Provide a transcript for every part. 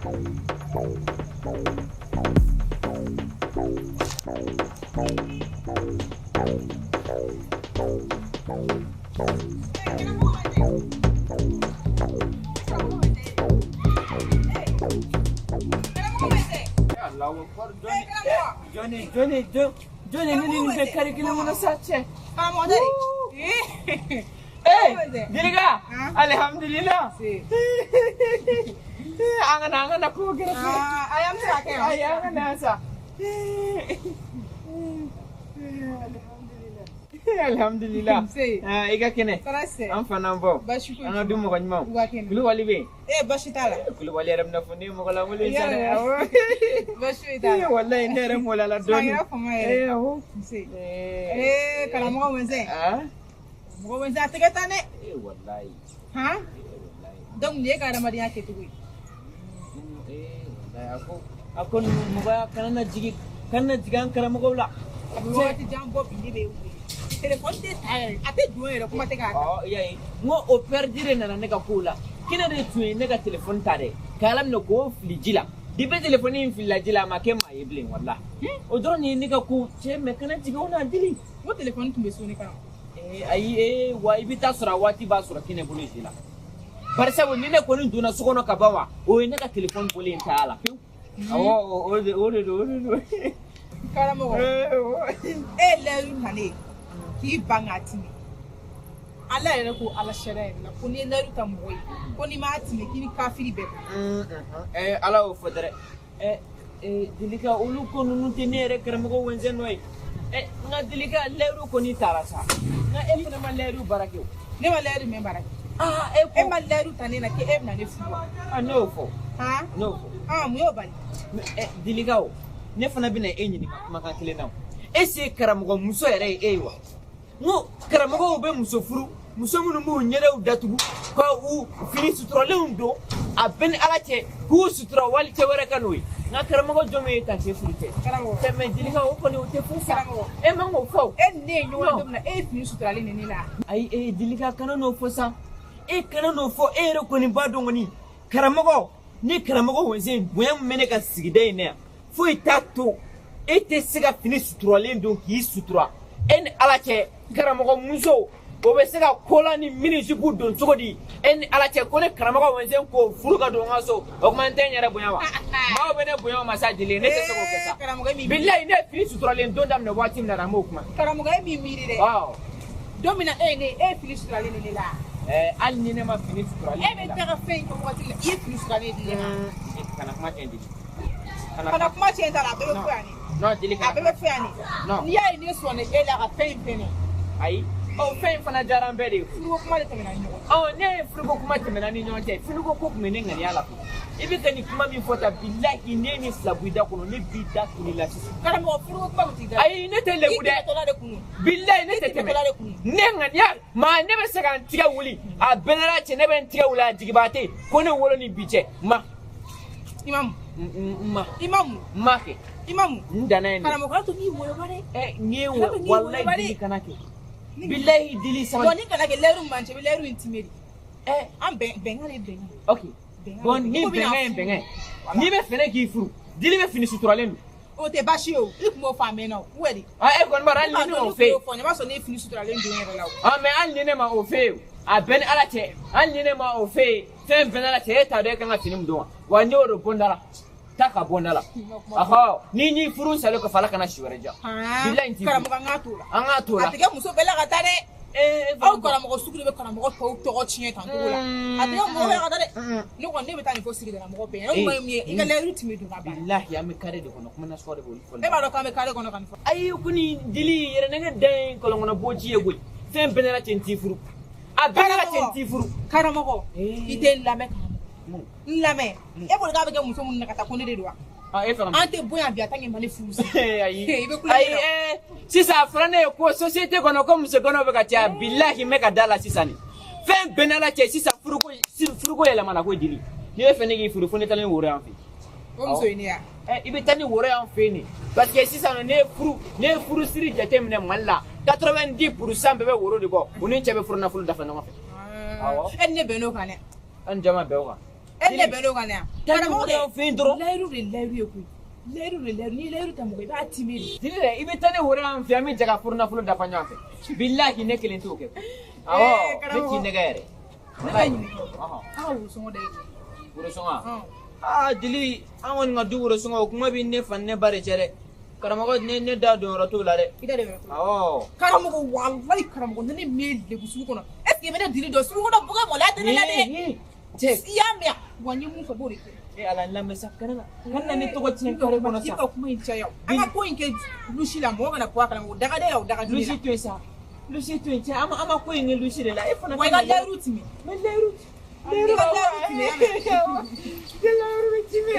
Allahu akbar, jɔni jɔni jɔni jɔni ne ni nin bɛ kari kelen kɔnɔ sa cɛ. Karamɔgɔ tɛ de. Ee Jelika, alihamudulila. An ka na ko gɛrɛ fɛ. Ayi, an bɛ se ka kɛ yan. Ayi, an ka na yan sa. Alihamudulila. Nse. Ah, i ka kɛnɛ? Tɔɔrɔ tɛ. An fana bɔ. Baasi foyi An ka du mɔgɔ ɲumanw? U ka kɛnɛ. Kulubali bɛ yen? Eh, baasi t'a la. Kulubali yɛrɛ bɛna fɔ ne ye mɔgɔ lankolon ye sa dɛ. Yɛrɛ. Awɔ. Baasi foyi t'a la. Walayi, ne yɛrɛ maloyala dɔɔni. A kɛra fama yɛrɛ. Eh, awɔ. Nse. Eh. Eh, karamɔgɔ wɛnsɛn. Ah? Mɔgɔ wɛnsɛn, a tɛgɛ tan dɛ. Eh, walayi. Han? Eh, walayi. Donc nin ye ka adamadenya kɛcogo ye. Eh, walayi, a ko ninnu mɔgɔya kana na jigin an karamɔgɔw la. A bɛ wagati jan bɔ bi, ne bɛ wele. Téléphone tɛ ta yɛrɛ. A tɛ don yɛrɛ, kuma tɛ k'a ta. Ɔ, i y'a ye, n ko o perdu de nana ne ka kow la. Kɛnɛ de tun ye ne ka téléphone ta dɛ, k'a laminɛ k'o fili ji la. Depuis téléphone in filila ji la, a ma kɛ maa ye bilen, walahi. O dɔrɔn de ye ne ka ko cɛ, mais kana jigin o na dili. N ko téléphone tun bɛ sonné kan. Eh, ayi, eh, wa i bɛ taa sɔrɔ a waati b'a sɔrɔ kɛnɛ bolo ji la. Bari sabu ni ne kɔni donna so kɔnɔ ka ban wa, o ye ne ka téléphone bɔlen ta la pewu. Awɔ, o de don, o de don. Karamɔgɔ. Eh, awɔ. E ye layidu ta ne ye k'i ban k'a timi. Ala yɛrɛ ko Ala sariya yɛrɛ la ko n'i ye layidu ta mɔgɔ ye ko n'i m'a timi k'i ni kafiri bɛɛ kan. Eh, Ala y'o fɔ dɛrɛ. Eh, eh, Jelika, olu ko ninnu tɛ ne yɛrɛ karamɔgɔ wɛnzɛn nɔ ye. Eh, nka Jelika, layidu kɔni taara sa. Nka e fana ma layidu baara kɛ o. Ne ma layidu mɛn baara kɛ. Ah, e ko. E ma layidu ta ne na k'e bɛna ne furu wa? Ah, ne y'o fɔ. Han? Ne y'o fɔ. Ah, mun y'o bali? Mais, eh, Jelika o, ne fana bɛna e ɲininka kumakan kelen na o. Est ce que karamɔgɔ muso yɛrɛ ye e ye wa? N ko karamɔgɔw bɛ muso furu, muso minnu b'u ɲɛdaw datugu ka u fini suturalenw don, a bɛɛ ni Ala cɛ k'u sutura wali cɛ wɛrɛ ka n'o ye. Nka karamɔgɔ jɔn ye tan furu cɛ? Karamɔgɔ. Cɛ, mais Jelika, o kɔni o tɛ furu sa. Karamɔgɔ. E man k'o fɔ o. E ni ne ye ɲɔgɔn ye don min na, e ye fini suturalen de ne la. Ayi, e Jelika, kana n'o fɔ sa. E kana n'o fɔ, e yɛrɛ kɔni b'a dɔn kɔni. Karamɔgɔ, ni karamɔgɔ wɛnsen bonya min bɛ ne ka sigida in na yan, foyi t'a to e tɛ se ka fini suturalen don k'i sutura. E ni Ala cɛ, karamɔgɔ muso o bɛ se ka kola ni mini-jupe don cogo di? E ni Ala cɛ, ko ne karamɔgɔ wɛnsen k'o furu ka don n ka so, o tuma n tɛ n yɛrɛ bonya wa? Maaw bɛ ne bonya o ma sa, Jeli, ne tɛ se k'o kɛ sa. Eh, karamɔgɔ, e m'i miiri. Bilayi, ne ye fini suturalen don daminɛ waati min na, an b'o kuma. Karamɔgɔ, e m'i miiri dɛ. Ɔ. Don min na e ye ne ye, e ye fini suturalen de ne la. Ɛɛ, hali ni ne ma fini suturalen E bɛ taga fɛn in kɛ waati min na, i ye fini suturalen di ne ma. Kana kuma tiɲɛ, Jeli. Kana kuma tiɲɛ t'a la, a bɛɛ bɛ fɔ yan de. Non, Jeli, A kana. bɛɛ bɛ fɔ yan de. Non. N'i y'a ye ne sɔnna e la ka fɛn in fɛnɛ. Ayi, ɔ, fɛn in fana diyara an bɛɛ de ye. Furuko kuma de tɛmɛna ni ɲɔgɔn cɛ. Ɔ, ne ye furuko kuma tɛmɛna ni ɲɔgɔn cɛ, furuko ko tun bɛ ne ŋaniya la koyi. I bɛ ka nin kuma min fɔ tan, bilahi, ne ni fila bɔ i da kɔnɔ, ne b'i da turu i la sisan. Karamɔgɔ, furuko kuma tun t'i da. Ayi, ne tɛ lebu I dɛ. tɛmɛtɔla de kun don. Bilahi, ne tɛ I tɛmɛ. tɛmɛtɔla de kun don. Ne ŋaniya maa, ne bɛ se ka n tigɛ wuli a bɛɛ n'Ala cɛ, ne bɛ n tigɛ wuli a jigiba tɛ ko ne wolo ni bi cɛ ma. Imamu. N ma. Imamu. N ma kɛ. Imamu. N danna yen de. Karamɔgɔ, kana to k'i wɔyɔba dɛ. Ɛ, n'i ye Kana to k'i walayi wɔyɔba dɛ. Dili, kana kɛ. Bilahi, Dili, sabali. Bon, ni kana kɛ, layidu min b'an cɛ, i bɛ layidu in timɛ de. Ɛ. An bɛn bɛnkan de ye bɛnkan. Ok. Bɛnkan Bon, de ni bɛnkan. Ko bɛna bɛnkan ye furu. bɛnkan ye. N'i bɛ fɛnɛ k'i furu, Dili bɛ fini suturalen don. O tɛ baasi ye o, i tun b'o fɔ a mɛnna o, ou di? Ah, e kɔni b'a dɔn, hali ni ne m'o f'e ye. Fɔ n ye, o b'a sɔrɔ ne ye fini suturalen don n yɛrɛ la o. Ah, mais hali ni ne ma o f'e ye, a bɛɛ ni Ala cɛ, hali ni ne ma o f'e ye, fɛn bɛɛ ni Ala cɛ, e t'a dɔn e kan ka fini min don wa? Wa n y'o de bɔ n da la. Taa ka bɔ n da la. Ahɔ, ni n'i furu salen kɔfɛ, Ala kana si wɛrɛ diyan. Bilahi, n t'i furu. Karamɔgɔ, an k'a t'o la. An k'a t'o la. A tɛ kɛ muso bɛɛ la ka taa dɛ. Ee, Aw karamɔgɔ sugu de bɛ karamɔgɔ tɔw tɔgɔ tiɲɛ tan cogo la. A tɛ kɛ mɔgɔ bɛɛ la ka taa dɛ. Ne kɔni, ne bɛ taa nin fɔ sigidala mɔgɔ bɛɛ ɲɛna. O kuma ye mun ye? I ka layidu tun bɛ don ka ban. Bilahi, an bɛ carré de kɔnɔ, kuma nasugu de b'olu fɔli. E b'a dɔn k'an bɛ carré kɔnɔ ka nin fɔ. Ayi, ko ni Dili yɛrɛ nɛgɛ dan ye kɔlɔn kɔnɔ bɔji ye koyi. Fɛn bɛɛ n'Ala cɛ, n t'i furu. A bɛɛ n'Ala cɛ, n t'i furu. Karamɔgɔ, i tɛ n lamɛn, karamɔgɔ. N lamɛn. E bolo k'a bɛ kɛ muso minnu na ka taa, ko ne de don wa? Ah, e fana. An tɛ bɔ yan bi a tant que ma ne furu sa. Ayi. I bɛ kulonkɛ Ayi, la. eh, sisan a fɔra ne ye ko société kɔnɔ ko muso ganaw bɛ ka caya, bilahi, n bɛ ka da la sisan nin. Fɛn bɛɛ n'Ala cɛ, sisan furuko yɛlɛmana ko Dili. N'i bɛ fɛ ne k'i furu, fo ne taa ni woro y'an fɛ. O muso ye ne ya. Ɛ, i bɛ taa ni woro y'an fɛ yen de. Parce que sisan nɔ, ne ye furu siri jateminɛ Mali la, 90% bɛɛ bɛ woro de bɔ. U ni cɛ bɛ furu nafolo dafa ɲɔgɔn fɛ. Awɔ. E ni ne bɛnn'o kan dɛ. An jama bɛn o kan. E ne bɛn n'o kan yan. Karamɔgɔ kɛ fɛn dɔrɔn. Layiru de layiru ye koyi. Layiru de layiru, n'i ye layiru ta mɔgɔ i b'a timɛ de. Jeli dɛ, i bɛ taa ne woro an fɛ, an bɛ jɛ ka furu nafolo dafa ɲɔgɔn fɛ. Bilahi ne kelen t'o kɛ. Awɔ, ne t'i nɛgɛ yɛrɛ. Ne bɛ ɲininka. An ka worosɔngɔ da ye. Worosɔngɔ? Aa Jeli, an kɔni ka du worosɔngɔ o kuma bɛ ne fa ni ne ba de cɛ dɛ. Karamɔgɔ ne da don yɔrɔ t'o la dɛ. I da don yɔrɔ t'o la. Awɔ. Karamɔgɔ walayi karamɔgɔ ne m'e lebu sugu kɔnɔ. Est ce que i bɛ ne dili dɔn sugu kɔnɔ bugɔ mɔlaya tɛ ne la dɛ. Cɛ. I y'a mɛn wa n ye mun fɔ b'o de kɛ. E Ala n lamɛn sa, kana ne tɔgɔ tiɲɛ kare kɔnɔ sa. I ka kuma in caya. An ka ko in kɛ lusi la, mɔgɔ kana bɔ a kalama. O dagaden la, o dagaden la. Lusi to yen sa. Lusi to yen cɛ, an ma ko in kɛ lusi de la. E fana. Wa i ka layiru timɛ. N bɛ layiru. I ka layiru timɛ. Layiru bɛ timɛ.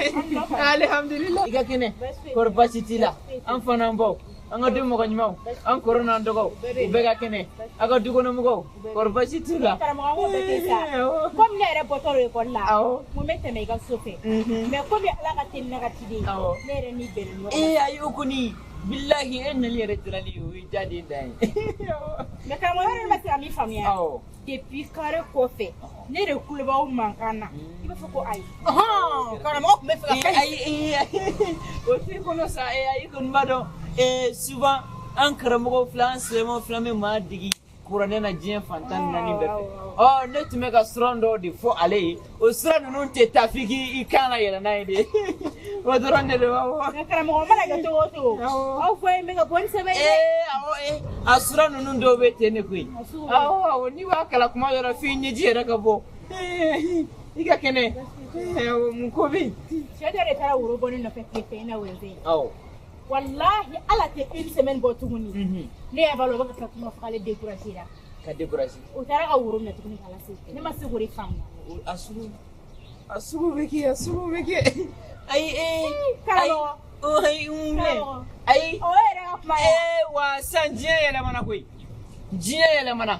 Alihamudulila. I ka kɛnɛ. Kɔri baasi t'i la. An fana an baw. An ka du mɔgɔ ɲumanw. An kɔrɔ n'an dɔgɔw. U bɛɛ ka kɛnɛ. Aw ka du kɔnɔ mɔgɔw. Kɔri baasi t'u la. Karamɔgɔ ko bɛɛ tɛ sa. Komi ne yɛrɛ bɔtɔ don ekɔli la. Awɔ. Mun bɛ tɛmɛ i ka so fɛ. Mais komi Ala ka teli ne ka ciden. Awɔ. Ne yɛrɛ ni bɛnna ɲɔgɔn ma. Ee ayi o kɔni bilahi e nali yɛrɛ diyara ne ye, o ye diya dan ye. Mais karamɔgɔ yɛrɛ ma se ka min faamuya. Awɔ. Depuis kare kɔfɛ ne de kulo b'aw mankan na. I b'a fɔ ko ayi. Karamɔgɔ tun bɛ fɛ ka fɛn. Ayi o t'i kɔnɔ sa, ayi kɔni b'a dɔn. Souvent an karamɔgɔw filɛ, an silamɛw filɛ, an bɛ maa degi kuranɛ na diɲɛ fan 14 bɛɛ fɛ. Ɔ ne tun bɛ ka siran dɔw de fɔ ale ye, o sira ninnu tɛ taa f'i k'i kan la yɛlɛ n'a ye de. O dɔrɔn de don awɔ. Nka karamɔgɔ mana kɛ cogo o cogo, aw fɔ in bɛ ka bɔ ni sɛbɛn ye dɛ. Awɔ a sira ninnu dɔw bɛ ten de koyi. Awɔ awɔ n'i b'a kalan kuma dɔ la f'i ɲɛji yɛrɛ ka bɔ. I ka kɛnɛ. Awɔ mun ko bɛ yen? Cɛ dɔ de taara woro bɔ ne nɔfɛ tile fɛ in na wɛnze. Awɔ. Wallahi ala tɛ une semaine bɔ tuguni. Ne yɛrɛ b'a dɔn o bɛ ka tila tuguni k'ale découragé la. Ka découragé. O taara ka woro minɛ tuguni k'a lase. Ne ma se k'o de faamuya. A sugu bɛ kɛ, a sugu bɛ kɛ. Ayi karamɔgɔ. Ayi n mɛn. Ayi. O yɛrɛ ka kuma ye. Wa sisan diɲɛ yɛlɛmana koyi. Diɲɛ yɛlɛmana.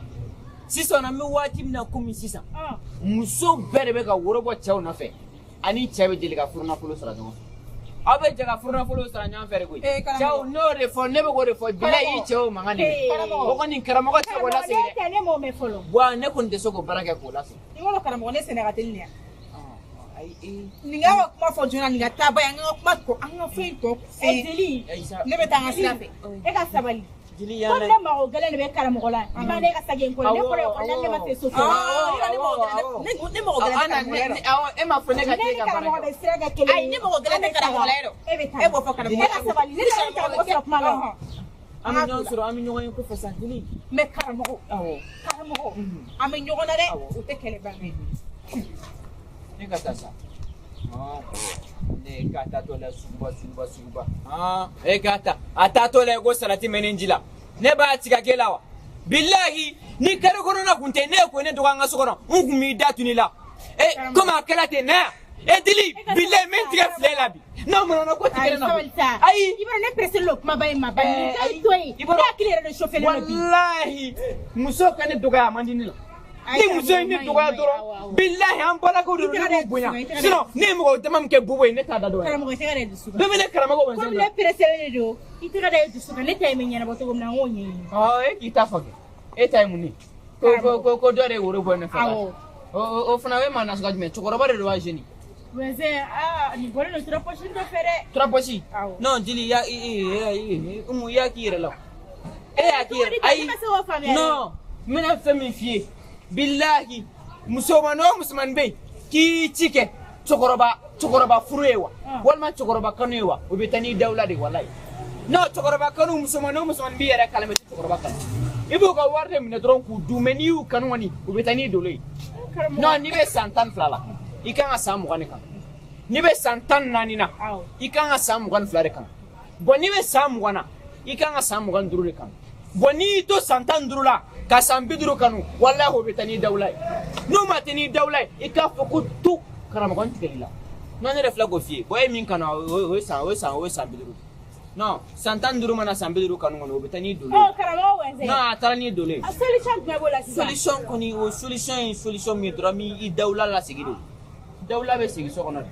Sisan an bɛ waati min na komi sisan. Muso bɛɛ de bɛ ka woro bɔ cɛw nɔfɛ. Ani cɛ bɛ deli ka furu nafolo sara ɲɔgɔn fɛ. Aw bɛ jɛ ka furu nafolo sara ɲɔgɔn fɛ de koyi. Cɛw n'o de fɔ, ne bɛ k'o de fɔ, bilahi i cɛw mankan de ye. O kɔni karamɔgɔ tɛ k'o lasegin dɛ. Ne tɛ, ne m'o mɛn fɔlɔ. Wa ne kɔni tɛ se k'o baara kɛ k'o lasegin. I b'a dɔn karamɔgɔ ne sɛnɛ ka teli nin ya. Nin ka kuma fɔ joona, nin ka taa ba ye, an ka kuma tɔ, an ka fɛn tɔ fɛn. Jeli. Ne bɛ taa an ka sira fɛ. E ka sabali. Komi ne mago gɛlɛn de bɛ karamɔgɔ la, i ma ne ka sagin kɔrɔ, ne kɔrɔ ekɔli la, ne ma se so fɔlɔ. Ne mago gɛlɛn tɛ karamɔgɔ la yɛrɛ. Awɔ, e ma fɔ ne ka Ne ni karamɔgɔ bɛ sira kɛ kelen ye. Ayi, ne mago gɛlɛn tɛ karamɔgɔ la yɛrɛ. E bɛ taa. E b'o fɔ karamɔgɔ. E ka sabali, ne ni karamɔgɔ sɔrɔ kuma la. An bɛ ɲɔgɔn sɔrɔ, an bɛ ɲɔgɔn ye kɔfɛ sa, Jeli. Mais karamɔgɔ. Awɔ. Karamɔgɔ. An bɛ ɲɔgɔn na dɛ, o tɛ kɛlɛ ban. Ne ka taa sa. Ne ka taa tɔ la suguba suguba suguba. E ka taa a taatɔ la ko salati mɛnen ji la. Ne b'a ci ka k'e la wa? Bilahi ni kare kɔnɔna kun tɛ ne ko ne dɔgɔ an ka so kɔnɔ, n kun b'i da tun i la. Komi a kɛla ten na yan. Dili bilahi n bɛ n tigɛ filɛ la bi. N'a mɔnna ko tigɛ na. Ayi. I b'a dɔn ne pressé don kumaba in ma ba. Ni ka to yen. Ne hakili yɛrɛ de chauffé len don bi. Walahi muso ka ne dɔgɔya a man di ne la. Ni muso ye ne dɔgɔya dɔrɔn bilahi an balakaw de don, ne b'u bonya. Sinon ne ye mɔgɔ dama min kɛ bobo ye, ne t'a da dɔn. Karamɔgɔ i tɛgɛ da i dusu kan. Bɛɛ bɛ ne karamɔgɔ wɛnsen. Komi ne pressé de don, i tɛgɛ da i dusu kan, ne ta ye bɛ ɲɛnabɔ cogo min na, n k'o ɲɛɲini. Ɔ e k'i ta fɔ kɛ, e ta ye mun ye? Ko dɔ de ye woro bɔ ne fɛ. Awɔ. O fana o ye maa nasuguya jumɛn ye? Cɛkɔrɔba de don wa jeune? Wɛnsen aa nin bɔlen don trois poches dɔ fɛ dɛ. Trois poches? Awɔ. Non Jeli ya Umu i y'a k'i yɛrɛ la. E y'a k'i yɛrɛ. Ayi. Non n bɛna fɛn min f'i ye. Bilahi musoman o musoman bɛ yen k'i ci kɛ cɛkɔrɔba furu ye wa walima cɛkɔrɔba kanu ye wa, o bɛ taa n'i dawula de walayi. Non cɛkɔrɔba kanu, musoman o musoman b'i yɛrɛ kalama, i tɛ cɛkɔrɔba kanu, i b'u ka wari de minɛ dɔrɔn k'u dun, mais n'i y'u kanu kɔni u bɛ taa n'i dolo ye. Non n'i bɛ san 12 la, i kan ka san 20 de kanu. N'i bɛ san 14 na, i kan ka san 22 de kanu. Bon n'i bɛ san 20 na, i kan ka san 25 de kanu. Bon n'i y'i to san 15 la ka san 50 kanu, walahi o bɛ taa n'i dawula ye. N'o ma taa n'i dawula ye, i k'a fɔ ko tu karamɔgɔ n tigɛl'i la. Non ne yɛrɛ filɛ k'o f'i ye. Bon e min kanu o ye san 50. Non san 15 mana san 50 kanu kɔni, o bɛ taa n'i dolo ye. Ɔ karamɔgɔ wɛnsen. Non a taara n'i dolo ye. A solution jumɛn b'o la sisan? Solution kɔni, o solution ye solution min ye dɔrɔn, n b'i dawula lasegin de. Dawula bɛ segin so kɔnɔ de.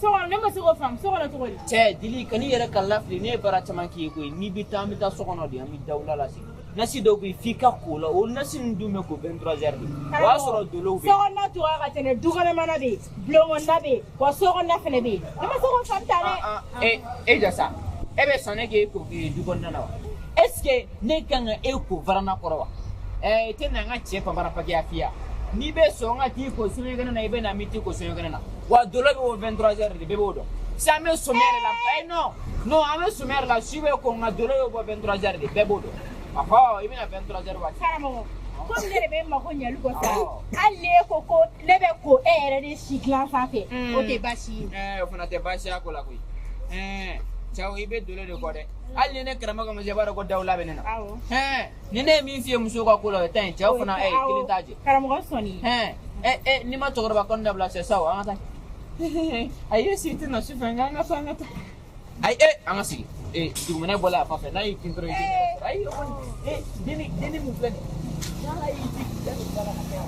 So kɔnɔ ne ma se k'o faamu, so kɔnɔ cogo di? Cɛ Jeli kan'i yɛrɛ k'a lafili, ne ye baara caman k'i ye koyi. N'i bɛ taa, an bɛ taa so kɔnɔ de, an bɛ dawula lasegin. Nasi dɔw bɛ yen f'i ka ko la o nasi ninnu dun bɛ ko 23 heures de o y'a sɔrɔ dolow bɛ yen. Sokɔnɔna cogoya ka ca dɛ, dukɔnɔmana bɛ yen, bulonkɔnɔna bɛ yen, wa sokɔnɔna fana bɛ yen. Ne ma se k'o faamu ta dɛ. E jɔ sa, e bɛ sɔn ne k'e ko du kɔnɔna na wa? Est ce que ne kan ka e ko varanda kɔrɔ wa? I tɛ na n ka cɛ panpara pakiya f'i ye n'i bɛ sɔn ka t'i ko soɲɛkɛnɛ na i bɛ na n bɛ t'i ko soɲɛkɛnɛ na wa dolo bɛ bɔ 23 heures de bɛɛ b'o dɔn. Sisan an bɛ somɛ yɛrɛ la non non an bɛ somɛ yɛrɛ la su bɛ ko nka dolo bɛ bɔ 23 heures de bɛɛ b'o dɔn. Ɔhɔ i bɛna 23 heures waati. Karamɔgɔ, komi ne de bɛ mako ɲɛli kɔ sa, hali n'e ko ko ne bɛ ko e yɛrɛ de si dilan sanfɛ, o tɛ baasi ye. O fana tɛ baasi y'a ko la koyi. Cɛw i bɛ dolo de kɔ dɛ. Hali ni ne karamɔgɔ ma se i b'a dɔn ko dawula bɛ ne na. Ni ne ye min f'i ye musow ka ko la o ye tan ye, cɛw fana kelen t'a jɛ. Karamɔgɔ sɔnni. N'i ma cɛkɔrɔba kɔni dabila c'est ça o an ka taa. Ayi e si tɛ na sufɛ nka an ka taa an ka taa. Ayi an ka sigi. Dugumɛnɛ bɔla yan fan fɛ n'a y'i kin dɔrɔn i tɛ ɲɛ sɔrɔ. Ayi o kɔni denni mun filɛ nin ye. N'ala y'i ci k'i da don da la ka kɛ yan.